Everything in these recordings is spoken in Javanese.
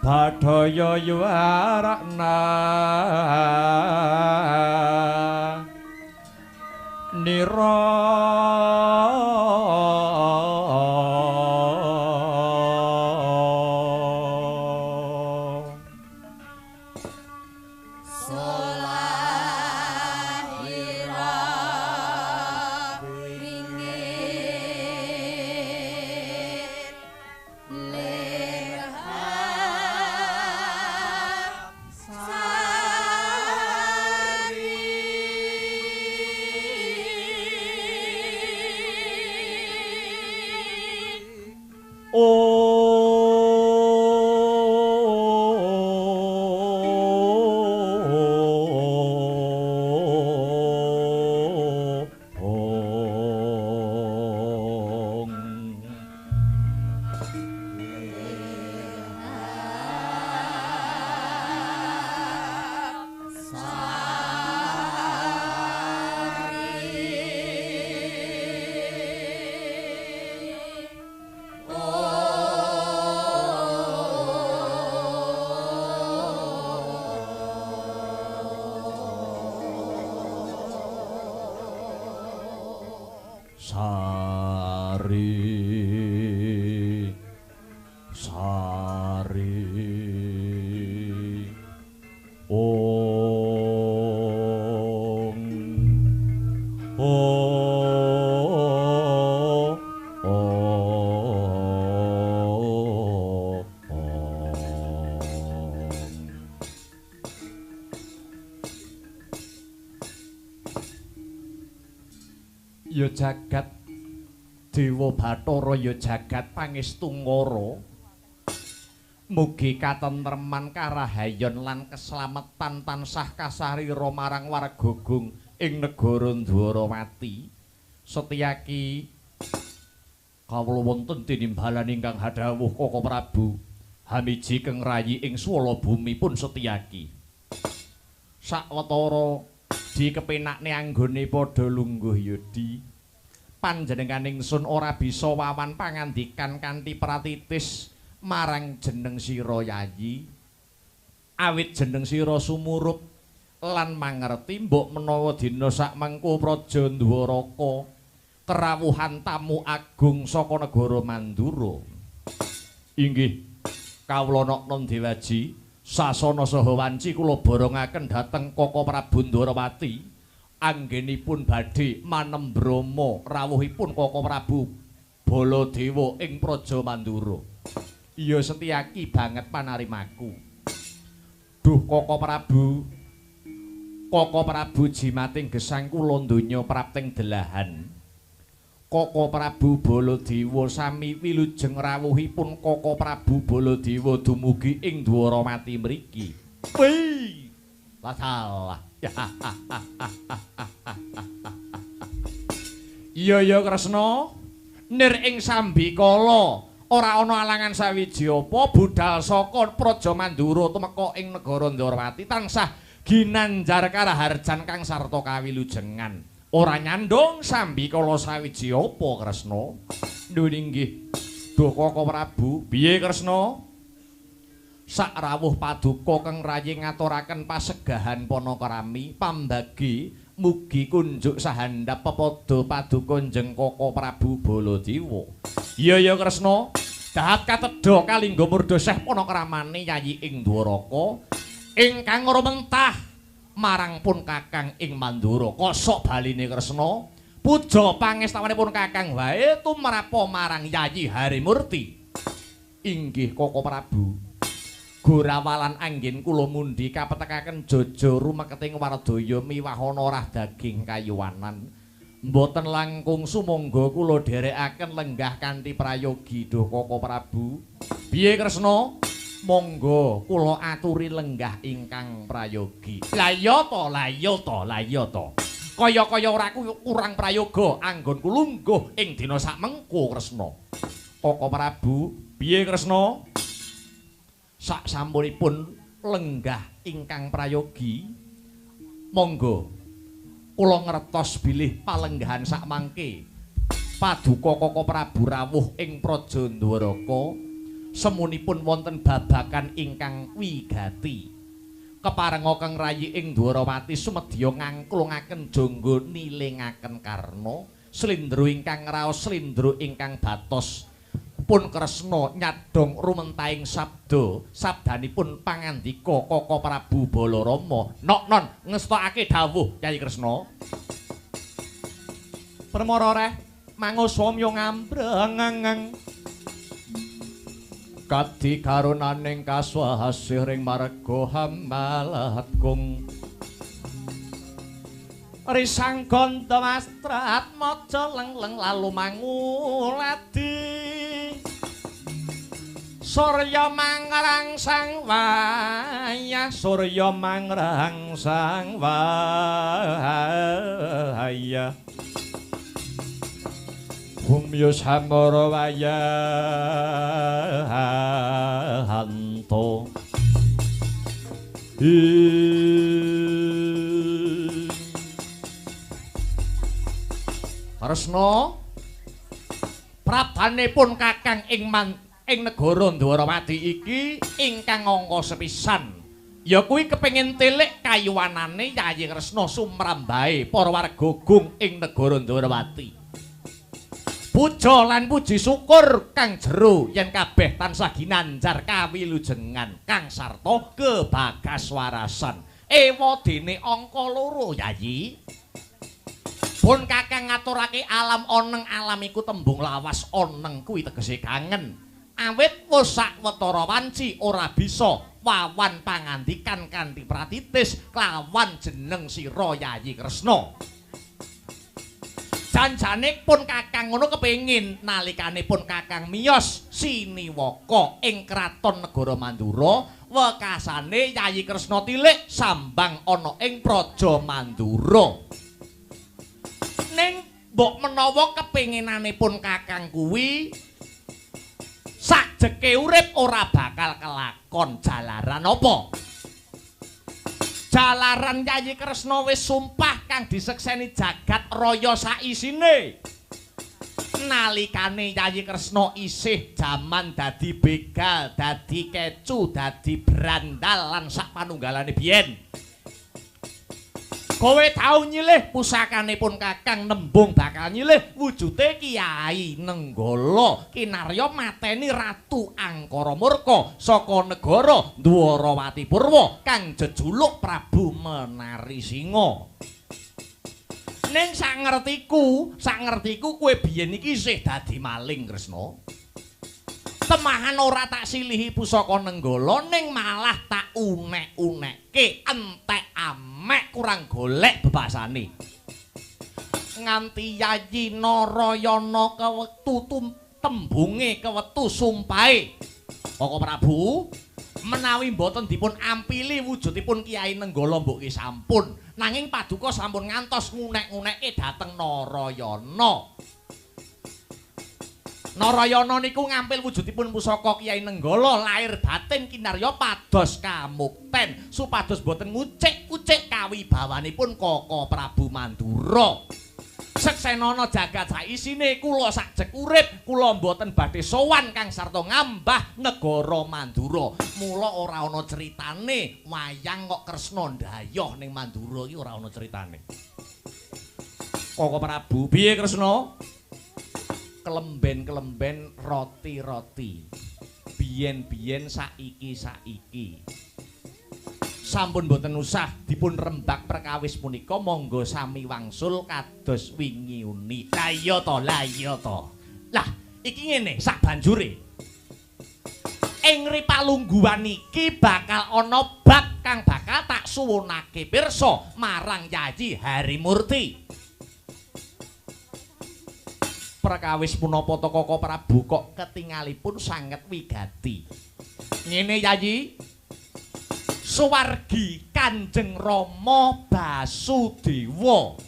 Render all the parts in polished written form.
Bathaya yuwarakna nira Sari Sari Om Om Om. Ya jagat Dewa Bathara ya jagat pangestungkara. Mugi katentreman karahayon lan keslametan tansah kasarira marang warga gung ing negara Ndwarawati. Setyaki kawula wonten tinimbalan ingkang hadhawuh Koko Prabu Hamiji keng rayi ing swala bumi pun Setyaki. Sawetara dikepenakne anggone padha lungguh yudi. Panjenengan ingsun ora bisa wawan pangandikan kanthi pratitis marang jeneng sira Yayi. Awit jeneng sira sumurup lan mangerti mbok menawa dina sakmengko Praja Ndwaraka kerawuhan tamu agung saka negara Mandura. Inggih kawula noknon Dewaji sasana saha wanci kula borongaken dhateng Koko Prabu Ndwarawati. Anggenipun badhe manembrama rawuhipun Koko Prabu Baladewa ing Praja Mandura. Iya Setyaki banget panarimaku. Duh Koko Prabu, Koko Prabu jimating gesang kula donya prapting delahan. Koko Prabu Baladewa sami wilujeng rawuhipun Koko Prabu Baladewa dumugi ing Dwarawati mriki. Wih, salah. Iya ya Kresna, nir ing sambikala ora ana alangan sawiji apa budal saka Praja Mandura tumeka ing negara Ndwarawati tansah ginanjar karaharjan kang sarta kawilujengan. Ora nyandung sambikala sawiji apa Kresna? Nuwun inggih. Duh Koko Prabu, piye Kresna? Sakrawuh paduka keng rayi ngaturaken pasegahan panakrami pambagi mugi kunjuk sahandap pepada paduka njeng Koko Prabu Baladewa. Iya ya Kresna, dahat katedha kalingga murda seh panakramane Yayi ing Dwaraka ingkang rumentah marang pun Kakang ing Mandura. Kosok baline Kresna, puja pangestawanipun Kakang wae tumrapa marang Yayi Harimurti. Inggih Koko Prabu. Gorawalan anggen kula mundhi kapetekaken jaja rumeketing wardaya miwahana rah daging kayuwanan. Mboten langkung sumangga kula dherekaken lenggah kanthi prayogi duh Koko Prabu. Piye Kresna? Monggo kula aturi lenggah ingkang prayogi. Lah iya to, lah iya to, lah iya to. Kaya-kaya ora kurang prayoga anggonku lungguh ing dina sakmengko Kresna. Koko Prabu, piye Kresna? Sak sampunipun lenggah ingkang prayogi, monggo kula ngertos bilih palenggahan sakmangke paduka Koko Prabu rawuh ing Praja Ndwaraka Semunipun wonten babakan ingkang wigati. Keparenga Kang Rayi ing Dwarawati sumedya ngangklungaken jangga nilingaken Karna, slindro ingkang raos slindro ingkang batos. Pun Kresna nyadong rumentahing sabda, sabdanipun pangandika Kaka Prabu Balarama. Nok non ngestokake dawuh Kyai Kresna. Permara reh manguswamya ngambreng. Kadi karunaning kaswasih ring marga hamalatgung. Risang ganda mastrat maja leng-leng lalu manguladi. Surya mangrangsang wayah, surya mangrangsang wayah. Bumya samara wayahanto. Kresna prabanipun Kakang ing negara Dwarawati iki ingkang angka sepisan ya kuwi kepengin tilik kayuwanane Yayi Kresna sumrambahe para warga gung ing negara Dwarawati. Puja lan puji syukur kang jero yen kabeh tansah ginanjar kawilujengan kang sarta kebagaswarasan. Ewa dene angka loro Yayi. Pun Kakang ngaturake alam oneng, alam iku tembung lawas, oneng kuwi tegese kangen. Awit wis sawetara wanci ora bisa wawan pangandikan kanthi pratitis kelawan jeneng sira Yayi Kresna. Janjane pun Kakang ngono kepengin nalikane pun Kakang miyos siniwaka ing kraton negara Mandura, wekasane Yayi Kresna tilik sambang ana ing Praja Mandura. Ning mbok menawa kepenginane pun Kakang kuwi sajeke urip ora bakal kelakon jalaran apa? Jalaran Yayi Kresna wis sumpah kang disekseni jagat raya saisine. Nalikane Yayi Kresna isih jaman dadi begal, dadi kecu, dadi brandal lan sak panunggalane biyen. Kowe tau nyilih pusakane pun Kakang nembung bakal nyilih wujude Kyai Nenggala kinarya mateni Ratu Angkara Murka saka negara Dwarawati Purwa kang jejuluk Prabu Menari Singa. Ning sak ngertiku kowe biyen iki isih dadi maling Kresna. Temahan ora tak silihi pusaka Nenggala ning malah tak unek-unekke entek amek kurang golek bebasane. Nganti Yayi Narayana kewektu tembunge kewektu sumpahe. Kaka Prabu, menawi mboten dipun ampili wujudipun Kyai Nenggala mbok ki sampun, nanging paduka sampun ngantos ngunek-unekke dhateng Narayana. Narayana niku ngampil wujudipun pusaka Kyai Nenggala lahir batin kinarya pados kamukten supados boten ngucik-ucik kawibawanipun Kaka Prabu Mandura. Seksenana jagat saisine kula sajek urip kula mboten badhe sowan kang sarta ngambah negara Mandura. Mula ora ana critane wayang kok Kresna ndayoh ning Mandura iki ora ana critane. Kaka Prabu, piye Kresna? Kelemben-kelemben roti-roti. Biyen-biyen saiki-saiki. Sampun boten usah dipun rembak perkawis punika, monggo sami wangsul kados wingi uni. Lah iya to, lah iya to. Lah iki ngene sak banjure. Ing ripalungguhan iki bakal ana bab kang bakal tak suwunake pirsa marang Yayi Harimurti. Perkawis punapa to Kaka Prabu kok ketingalipun sanget wigati. Ngene Yayi, suwargi Kanjeng Rama Basudewa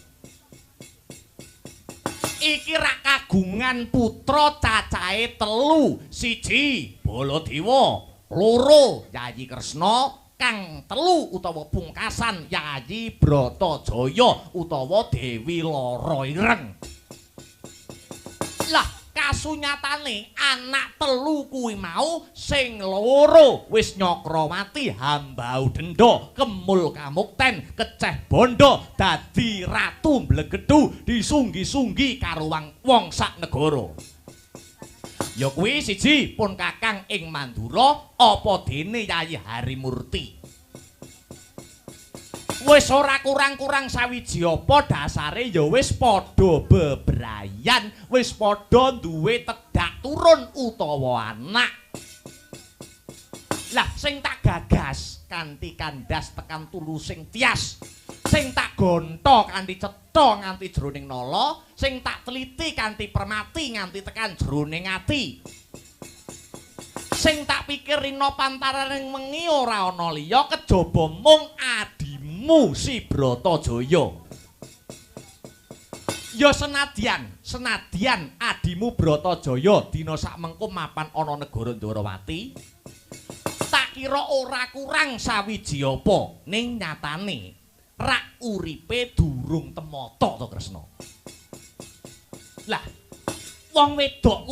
iki rak kagungan putra cacahe 3, 1 Baladewa, 2 Yayi Kresna, kang 3 utawa pungkasan Yayi Bratajaya utawa Dewi Lara Ireng. Lah Kasunyatane anak telu kuwi mau sing loro wis Nyakrawati hambau denda kemul kamukten keceh bondo dadi ratu mblegedhu disunggi-sunggi karo wong sak negara. Ya kuwi siji pun kakang ing Mandura apa dene Yayi Harimurti. Wis ora kurang-kurang sawiji apa dasare ya wis padha bebrayan, wis padha duwe tedak turun utawa anak. Lah sing tak gagas kanthi kandhas tekan tulusing tias, sing tak gonto kanthi cetha nganti jroning nala, sing tak teliti kanthi permati nganti tekan jroning ati. Sing tak pikir rina pantaraning wengi ora ana liya kejaba mung adimu si Bratajaya. Ya senadyan adimu Bratajaya dina sakmengko mapan ana negara Ndorowati, tak kira ora kurang sawiji apa, ning nyatane rak uripe durung temata to Kresna. Lah wong wedok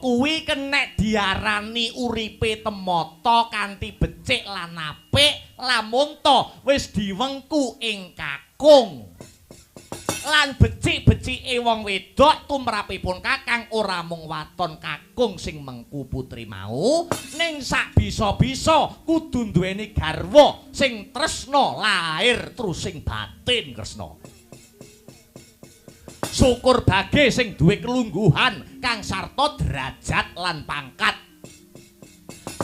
kuwi kenek diarani uripe temata kanthi becik lan apik lamun to wis diwengku ing kakung. Lan becik-becike wong wedok tumrapipun kakang ora mung waton kakung sing mengku putri mau, ning sak bisa-bisa kudu duweni garwa sing tresna lair terus sing batin Kresna. Syukur bage sing duwe kelungguhan kang sarta derajat lan pangkat.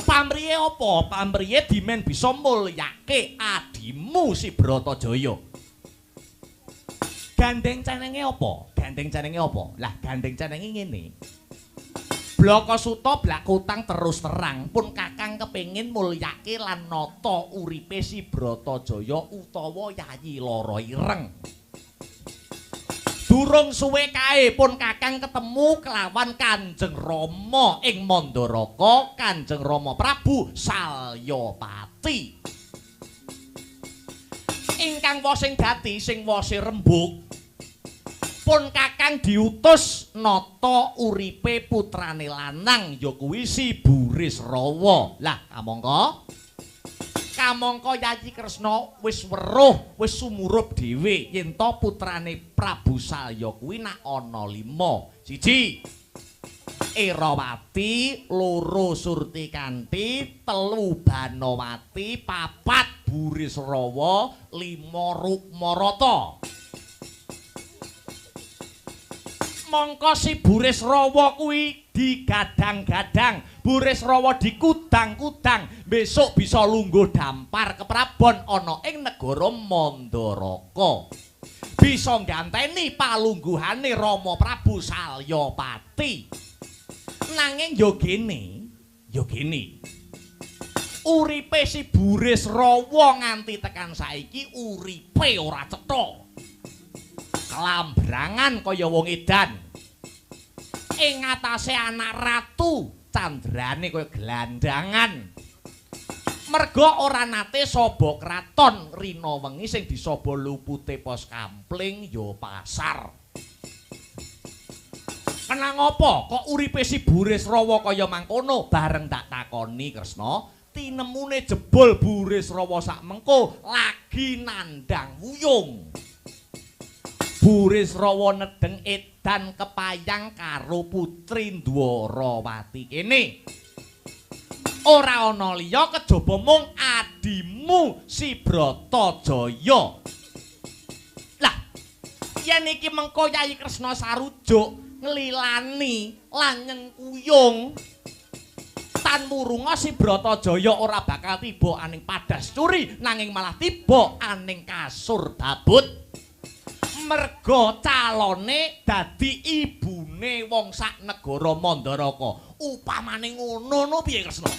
Pamriye apa? Pamriye dimen bisa mulyake adimu si Bratajaya. Gandeng cenenge apa? Gandeng cenenge apa? Lah gandeng cenenge ngene. Blaka Suta blak kutang terus terang pun kakang kepengin mulyake lan nata uripe si Bratajaya utawa Yayi Lara Ireng. Durung suwe kae pun kakang ketemu kelawan Kanjeng Rama ing Mandaraka, Kanjeng Rama Prabu Salyapati. Ingkang wosing dadi sing wose rembug pun kakang diutus nata uripe putrane lanang ya kuwi si Burisrawa. Lah kamangka Yayi Kresna wis weruh, wis sumurup dhewe yen to putrane Prabu Salya kuwi nak ana 5. 1 Erawati, 2 Surtikanti, 3 Banowati, 4 Burisrawa, 5 Rukmarata. Mongko si Burisrawa kuwi digadang-gadang, Burisrawa dikudang-kudang, besok bisa lungguh dampar keprabon ana ing negara Mandaraka. Bisa ngganteni palungguhane Rama Prabu Salyapati. Nanging ya gene. Uripe si Burisrawa nganti tekan saiki uripe ora cetha. Kelambrangan kaya wong edan. Ing atase anak ratu candrane kaya gelandangan. Merga ora nate saba kraton rina wengi sing disaba lupute pos kampling ya pasar. Kenang apa kok uripe si Burisrawa kaya mangkono? Bareng tak takoni Kresna, tinemune jebul Burisrawa sak mengko lagi nandang wuyung. Burisrawa nedeng edan kepayang karo putri Ndwarawati kene. Ora ana liya kejaba mung adimu si Bratajaya. Lah, yen iki mengko Yayi Kresna sarujuk nglilani lan nyengkuyung tan murunga si Bratajaya ora bakal tiba aning padas curi nanging malah tiba aning kasur babut. Merga calone dadi ibune wong sak negara Mandaraka. Upamane ngono no piye Kresna?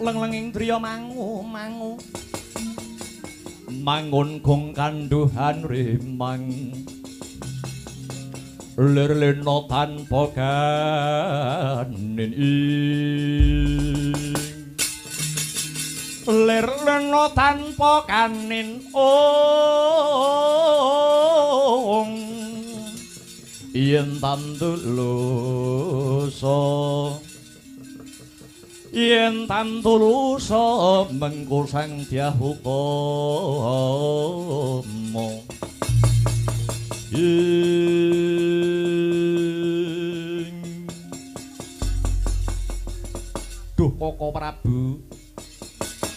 Leng-lenging driya mangu-mangu mangun gong kandhuhan rimang lir lena tanpa ganin ing lir lena tanpa kanin ong yen tantulusa yen tantulusa mengko sang Dyah Utama ing. Duh Koko Prabu,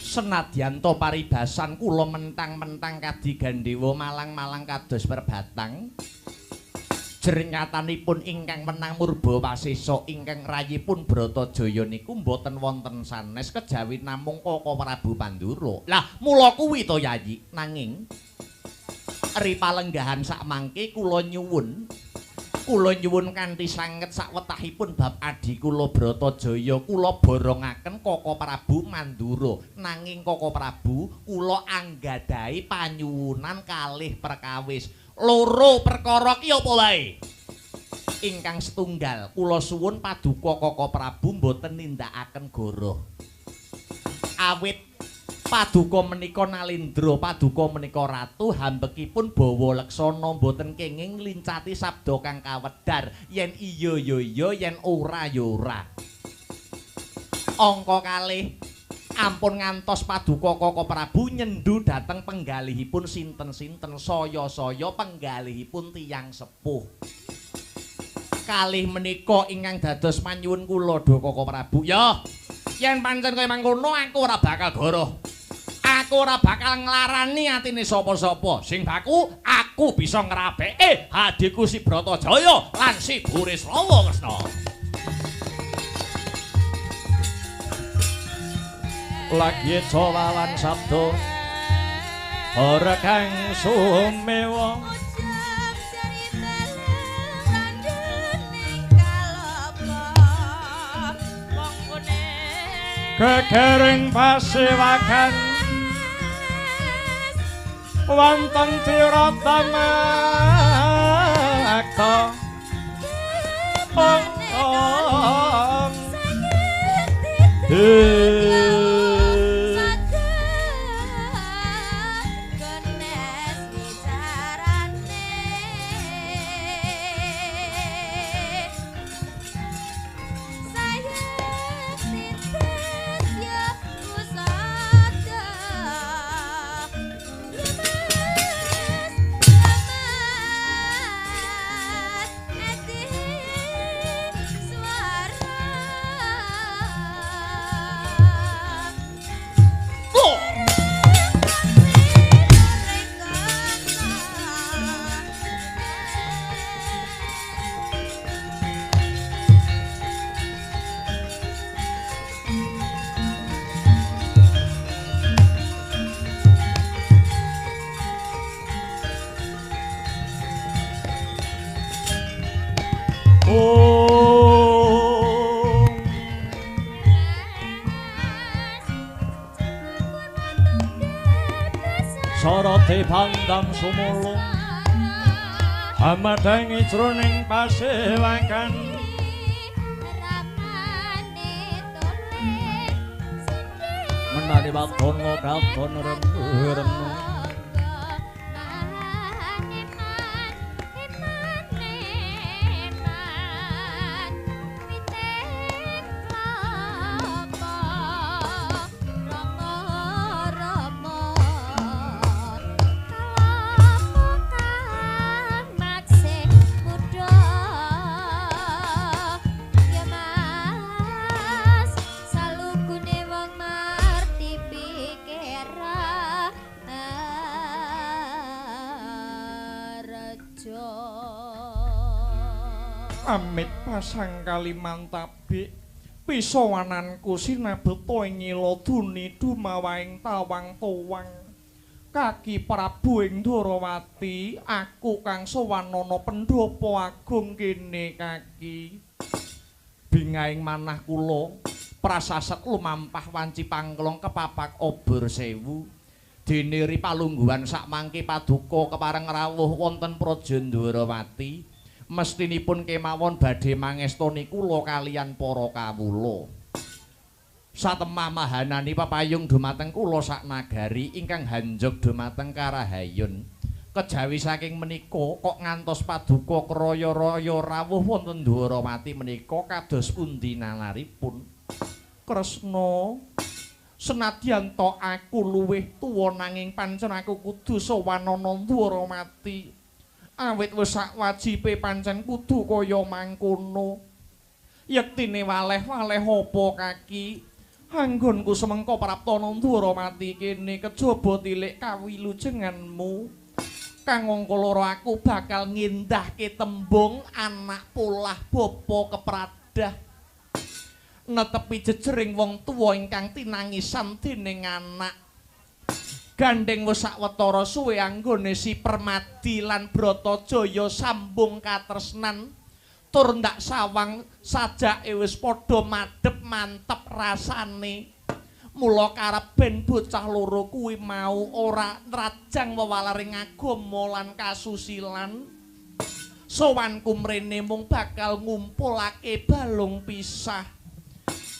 senadyan to paribasan kula mentang-mentang kadi gandhewa malang-malang kados perbatang, jeringatanipun ingkang menang murba wasesa ingkang rayipun Bratajaya niku mboten wonten sanes kejawi namung Koko Prabu Pandura. Lah mula kuwi to Yayi, nanging ri palenggahan sakmangke kula nyuwun kanthi sanget sakwetahipun bab adhi kula Bratajaya kula borongaken Koko Prabu Mandura. Nanging Koko Prabu kula anggadhahi panyuwunan kalih perkawis. Loro perkara ki apa wae? Ingkang setunggal kula suwun paduka Koko Prabu mboten nindakaken goroh. Awit paduka menika nalindra, paduka menika ratu hambekipun bawa leksana mboten kenging nglincati sabda kang kawedar. Yen iya ya iya, yen ora ya ora. Angka kalih ampun ngantos paduka Koko Prabu nyendu dhateng penggalihipun sinten-sinten, saya-saya penggalihipun tiyang sepuh. Kalih menika ingkang dados panyuwun kula duh Koko Prabu. Ya, yen pancen kaya mangkono aku ora bakal goroh. Aku ora bakal nglarani atine sapa-sapa. Sing baku aku bisa ngrabeke adhiku si Bratajaya lan si Burisrawa Kresna. Lagi cawawan sabda ora kang sumewa gegering pasewakan wonten tiratamakta ong Sorote pandam sumulung hamadangi jroning pasewakan menani waton katon remu-remu Amit pasang kalimantabik pisawananku sinabeta ing laduni dumawaing tawang towang kaki Prabu ing Ndorowati aku kang sowanana pendhapa agung kene kaki bingaing manah kula Prasaset lumampah wanci pangklong kepapak obor sewu. Dene ri palungguhan sakmangke paduka kepareng rawuh wonten Praja Ndwarawati. Mestinipun kemawon badhe mangestoni kula kaliyan para kawula. Satemah mahanani pepayung dumateng kula sak nagari ingkang hanjog dumateng Karahayun. Kejawi saking menika kok ngantos paduka kraya-raya rawuh wonten Ndwarawati menika kados pundi nalaripun? Kresna, senadyan ta aku luwih tuwa nanging pancen aku kudu sowan ana Ndwarawati. Awit wis sak wajibe pancen kudu kaya mangkono. Yektine waleh-waleh apa kaki? Anggonku semengko praptana Ndwarawati kene kejaba tilik kawilujenganmu. Kang angka loro aku bakal ngindahke tembung anak polah bapa kepradah. Netepi jejering wong tuwa ingkang tinangisan dening anak. Gandheng wis sawetara suwe anggone si Permadi lan Bratajaya sambung katresnan. Tur ndak sawang sajake wis padha madhep mantep rasane. Mula karep ben bocah loro kuwi mau ora nrajang wewalaring agama lan kasusilan. Sowanku mrene mung bakal ngumpulake balung pisah.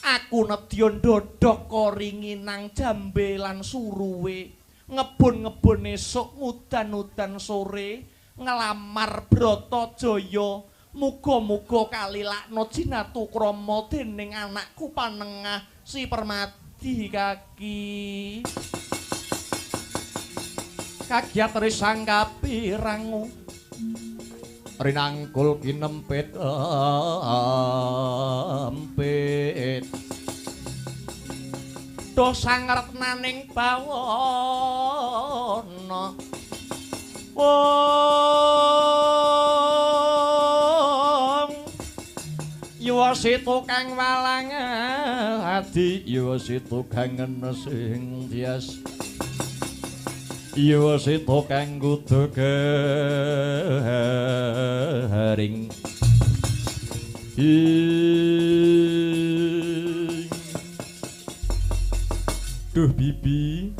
Aku nedya ndodhok koringinang jambe lan suruwe. Ngebun-ngebun esuk ngudan-udan sore nglamar Bratajaya. Muga-muga kalilakna jinatu krama dening anakku panengah si Permadi kaki. Kagiat risang kapirangu rinangkul kinempit empit. Doh sangretnaning bawana wong yuwasi tukang walang adi, yuwasi tukang sing tias, yuwasi tukang kudu garing. Duh bibi,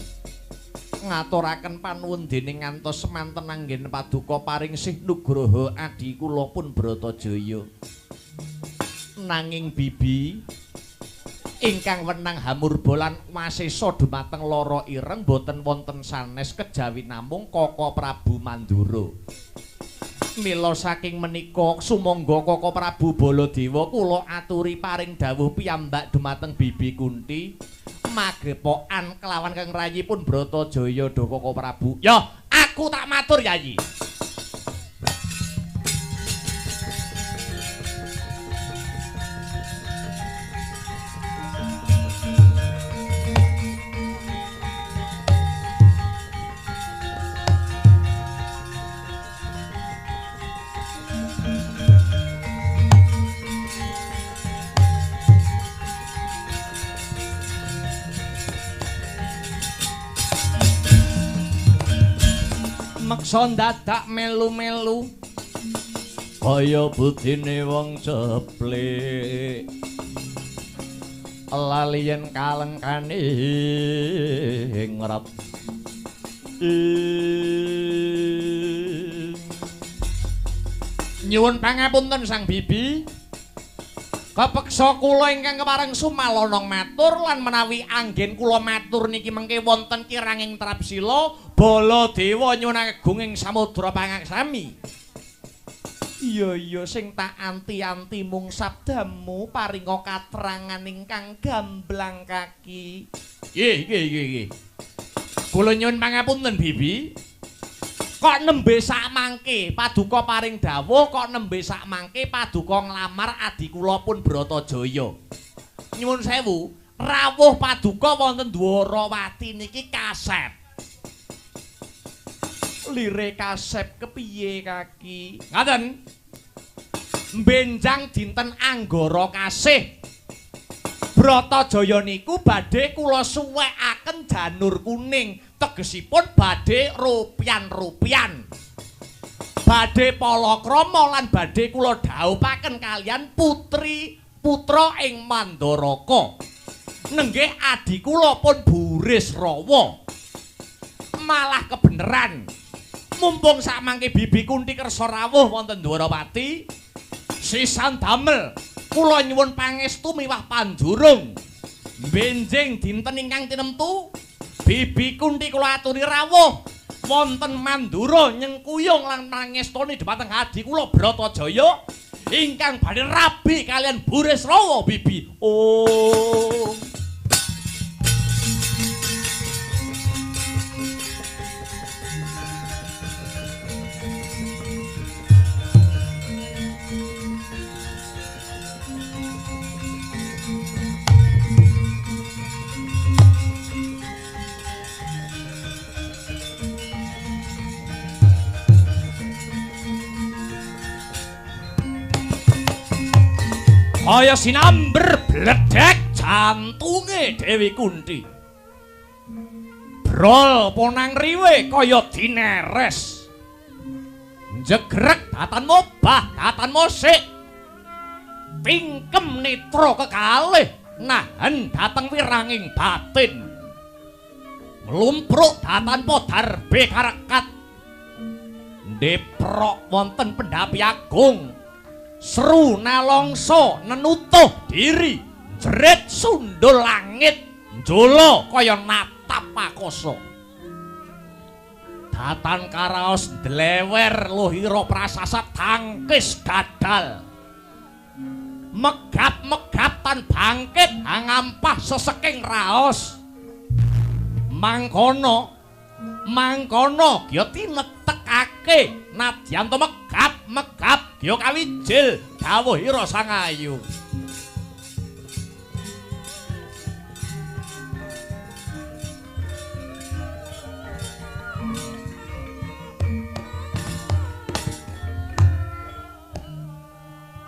ngaturaken panuwun dening ngantos semanten anggen paduka paring sih nugroho adi kula pun Bratajaya. Nanging bibi ingkang wenang hamurba lan wasesa dumateng lara ireng boten wonten sanes kejawi namung Kaka Prabu Mandura. Mila saking menika sumangga Kaka Prabu Baladewa kula aturi paring dawuh piyambak dumateng Bibi Kunti magepokan kelawan kang rayipun Bratajaya do Kaka Prabu. Ya, aku tak matur Yayi. Meksa dadak melu-melu kaya budine wong ceplik, lali yen kalengkane ngrep. Nyuwun pangapunten Sang Bibi, kepeksa kula ingkang kepareng sumalonong matur lan menawi anggen kula matur niki mengke wonten kiranging trapsila Baladewa nyuwun agung ing samudra pangaksami. Iya iya sing tak anti-anti mung sabdamu paringa katrangan ingkang gamblang kaki. Nggih nggih nggih. Kula nyuwun pangapunten Bibi. Kok nembe sak mangke paduka paring dawuh, kok nembe sak mangke paduka nglamar adi kula pun Bratajaya. Nyuwun sewu, rawuh paduka wonten Dwarawati niki kasep. Lire kasep kepiye kaki? Ngaten. Benjang dinten Anggara kasih. Bratajaya niku badhe kula suwekaken janur kuning, tegesipun badhe rupian-rupian. Badhe palakrama lan badhe kula dhaupaken kaliyan putri putra ing Mandaraka. Nenggih adi kula pun Burisrawa. Malah kebeneran. Mumpung samangke Bibi Kunti kersa rawuh wonten Dwarawati, sisan damel kula nyuwun pangestu miwah panjurung. Benjing dinten ingkang tinemtu, Bibi Kunti kula aturi rawuh wonten Mandura nyengkuyung lan pangestoni dhumateng adi kula Bratajaya ingkang badhe rabi kaliyan Burisrawa Bibi. Oh. Kaya sinamber bledek jantunge Dewi Kunti. Brol ponang riwe kaya dineres. Njegrek datan mobah, datan mosik. Tingkem netra kekalih nahen dateng wiranging batin. Mlumpruk datan podarbe karekat. Ndeprok wonten pendhapi agung. Seru nalongso nenutuh diri, jerit sundul langit, njolo kaya natap akasa. Datan karaos ndlewer lohira prasasat tangkis dadal. Megap-megap tan bangkit hangampah seseking raos. Mangkono mangkono gya tinetekake nadyan to megap-megap gya kawijil dawuhira Sang Ayu.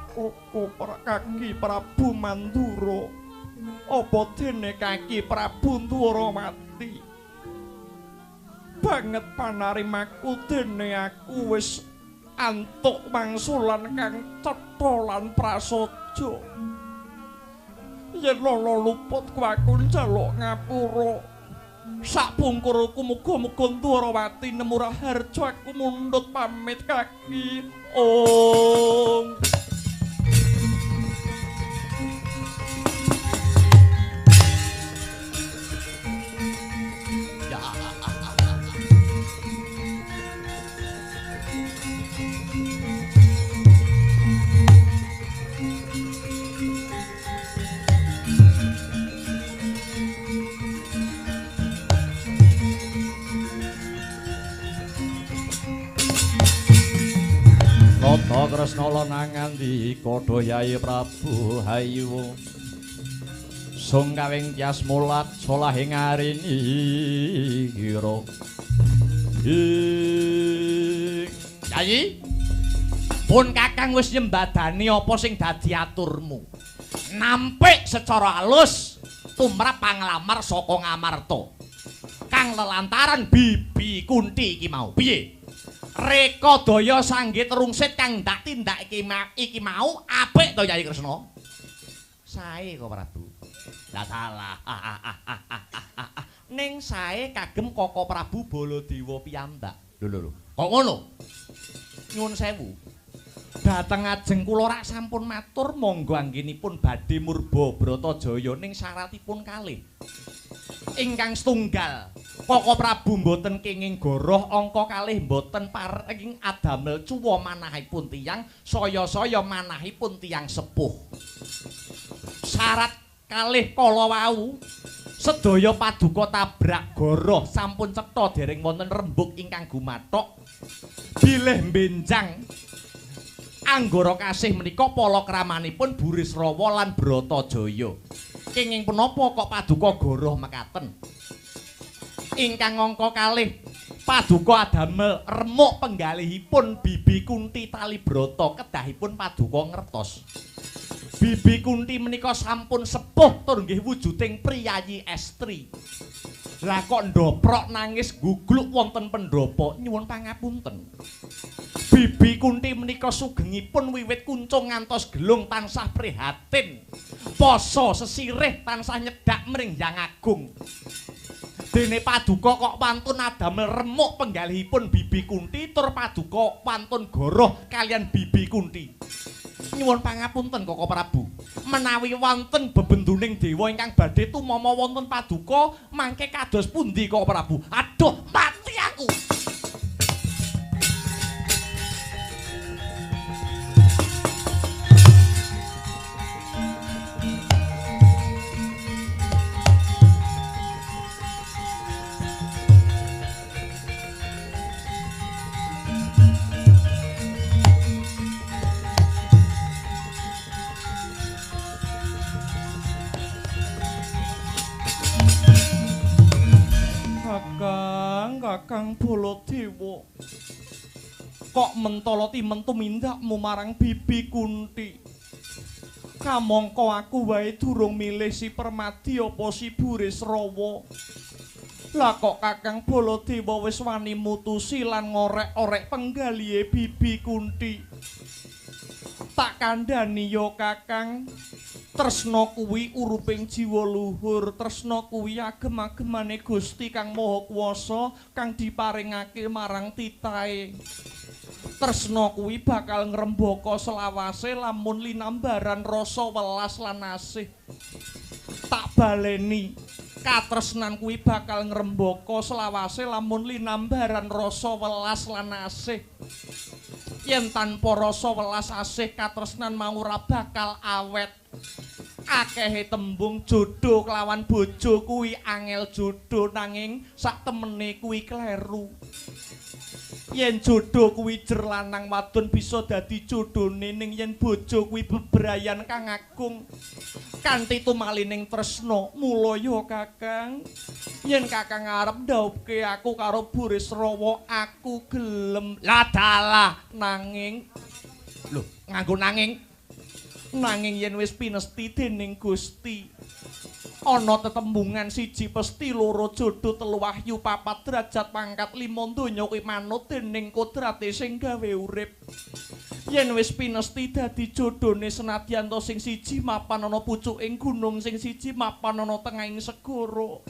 Koko kaki Prabu Mandura, apa dene kaki Prabu Ndwarawati? Banget panarimaku dene aku wis antuk mangsulan kang cetha lan prasaja. Yen lala luput ku aku njaluk ngapura. Sakpungkurku muga-muga Ndwarawati nemu raharja aku mundhut pamit kaki. Om. Nata Kresna lanang ngandika Yai Prabu hayu sung kawing tyas mulat salahing arini ira. Yai pun kakang wis nyembadani apa sing dadi aturmu. Nampik secara alus tumrap panglamar saka Ngamarta kang lelantaran Bibi Kunti iki mau. Piye? Rekodaya sanggit rungsit kang ndak tindak iki mau apik to Yai Kresna? Sae kok Prabu. Lah salah. Ning sae kagem Koko Prabu Baladewa piyambak. Lho lho lho. Kok ngono? Nyuwun sewu. Dhateng ajeng kula rak sampun matur monggo anggenipun badhe murba Bratajaya ning syaratipun kalih. Ingkang setunggal, Koko Prabu mboten kenging goroh angka kalih mboten paring adamel cuwa manahipun tiyang saya-saya manahipun tiyang sepuh. Syarat kalih kala wau sedaya paduka tabrak goroh sampun cetha dereng wonten rembug ingkang gumathok bilih benjang anggara kasih menika palakramanipun Burisrawa lan Bratajaya. Kenging punapa kok paduka goroh mekaten? Ingkang angka kalih paduka adamel remuk penggalihipun Bibi Kunti tali brata kedahipun paduka ngertos. Bibi Kunti menika sampun sepuh tur nggih wujuding priyayi estri. Lah kok ndoprok nangis gugluk wonten pendhapa nyuwun pangapunten. Bibi Kunti menika sugengipun wiwit kuncung ngantos gelung tansah prihatin Poso sesirih tansah nyedak mring Hyang Agung. Dene paduka kok wantun adamel remuk penggalihipun Bibi Kunti tur paduka wantun goroh kalian Bibi Kunti. Nyuwun pangapunten Koko Prabu, menawi wonten bebenduning dewa ingkang badhe tumama wonten paduka mangke kados pundi Koko Prabu? Aduh, mati aku. Kakang, Kakang Baladewa, kok mentala timen tumindakmu marang Bibi Kunti? Kamangka aku wae durung milih si Permadi apa si Burisrawa. Lah kok Kakang Baladewa wis wani mutusi lan ngorek-orek penggalihe Bibi Kunti? Tak kandhani ya Kakang, tresna kuwi uruping jiwa luhur, tresna kuwi agem-agemane Gusti Kang Maha Kuwasa kang diparingake marang titahe. Tresna kuwi bakal ngrembaka selawase lamun linambaran rasa welas lan asih. Tak baleni, katresnan kuwi bakal ngrembaka selawase lamun linambaran rasa welas lan asih. Yen tanpa rasa welas asih katresnan mau ora bakal awet. Akehe tembung jodoh kelawan bojo kuwi angel jodoh, nanging sak temene kuwi kleru. Yen jodoh kuwi jer lanang wadon bisa dadi jodhone, ning yen bojo kuwi bebrayan kang agung kanthi tumalining tresna. Mula ya Kakang, yen Kakang arep ndhaupke aku karo Burisrawa, aku gelem. Lah dalah, nanging lho, nganggo nanging. Nanging yen wis pinesti dening Gusti, ana tetembungan siji pesti, loro jodoh, telu wahyu, papat derajat pangkat, lima donya kuwi manut dening kodrate sing gawe urip. Yen wis pinesti dadi jodhone, senadyan to sing siji mapan ana pucuking gunung, sing siji mapan ana tengahing segara.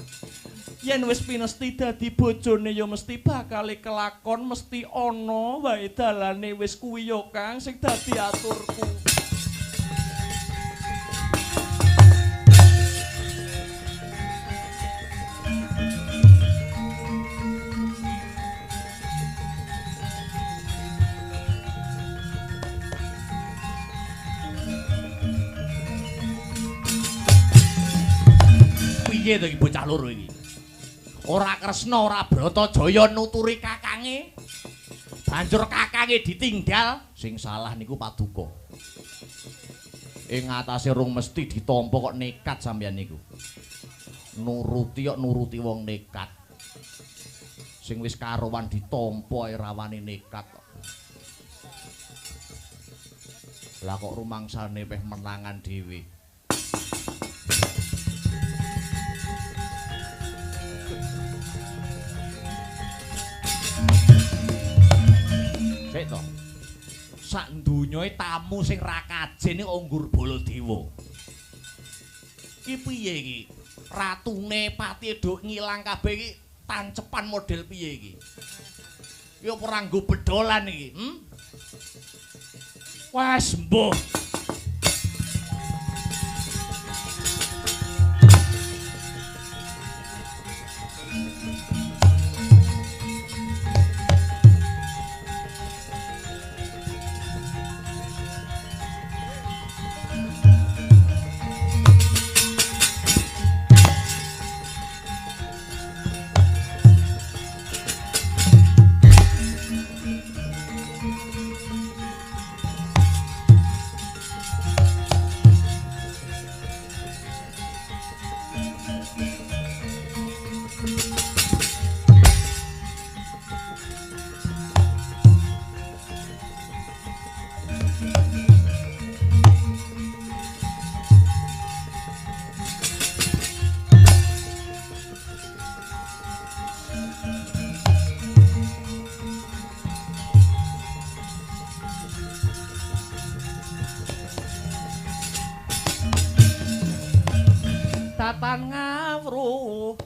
Yen wis pinesti dadi bojone ya mesti bakal kelakon, mesti ana wae dalane. Wis kuwi ya Kang sing dadi aturku. Piye to iki bocah loro iki? Ora Kresna ora Bratajaya nuturi kakange. Banjur kakange ditinggal, sing salah niku paduka. Ing atase rung mesti ditampa kok nekat sampeyan niku. Nuruti kok nuruti wong nekat. Sing wis karuan ditampa ae rawane nekat kok. Lah kok rumangsane peh menangan dhewe. Sik to. Sak dunyae tamu sing ra kajen iki Unggur Baladewa. Iki piye iki? Ratune pati do ngilang kabeh iki tancepan model piye iki? Iki apa ora nggo bedolan iki? Wes mbuh.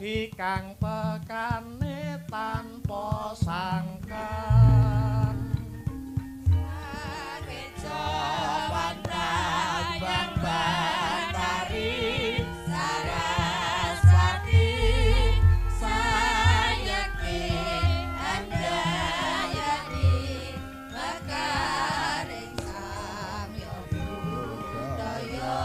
Ruhi kang tekane tanpa sangkan. Sakeca pandang Batari Saraswati Sayekti Handayani mekaring samya budaya.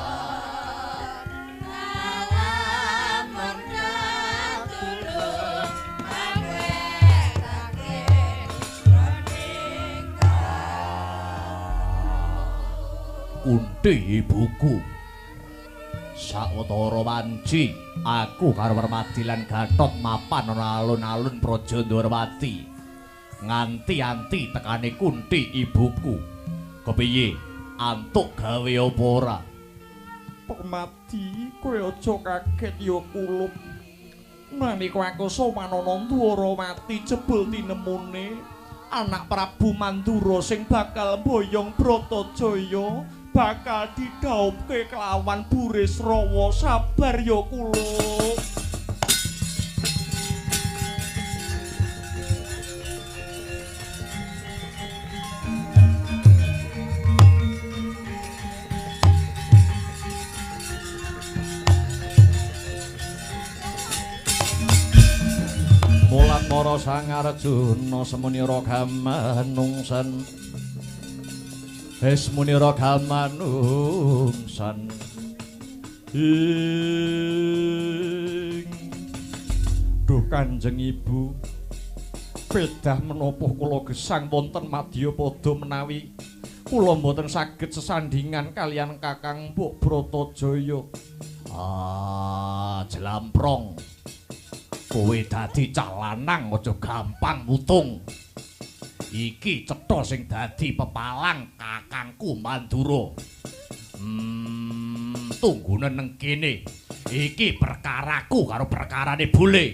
Kunti ibuku sawetara wanci aku karo Permadi lan Gatot mapan ana alun-alun Praja Ndorowati nganti-anti tekane Kunti ibuku. Kepiye antuk gawe apa ora? Permadi, kowe aja kaget ya kulup. Nalika aku sowan ana Ndorowati jebul tinemune anak Prabu Mandura sing bakal mboyong Bratajaya bakal didhaupke kelawan Burisrawa. Sabar ya kulup. Mulat mara Sang Arjuna semunira gamanungsan. Esmunira gamanungsan. Ing duh Kanjeng Ibu, pedah menapa kula gesang wonten madyapada menawi kula mboten saged sesandhingan kaliyan Kakang Mbok Bratajaya. Ah, jlamprong. Kowe dadi cah lanang aja gampang mutung. Iki cetha sing dadi pepalang kakangku Mandura. Tunggune nang kene. Iki perkaraku karo perkarane bule.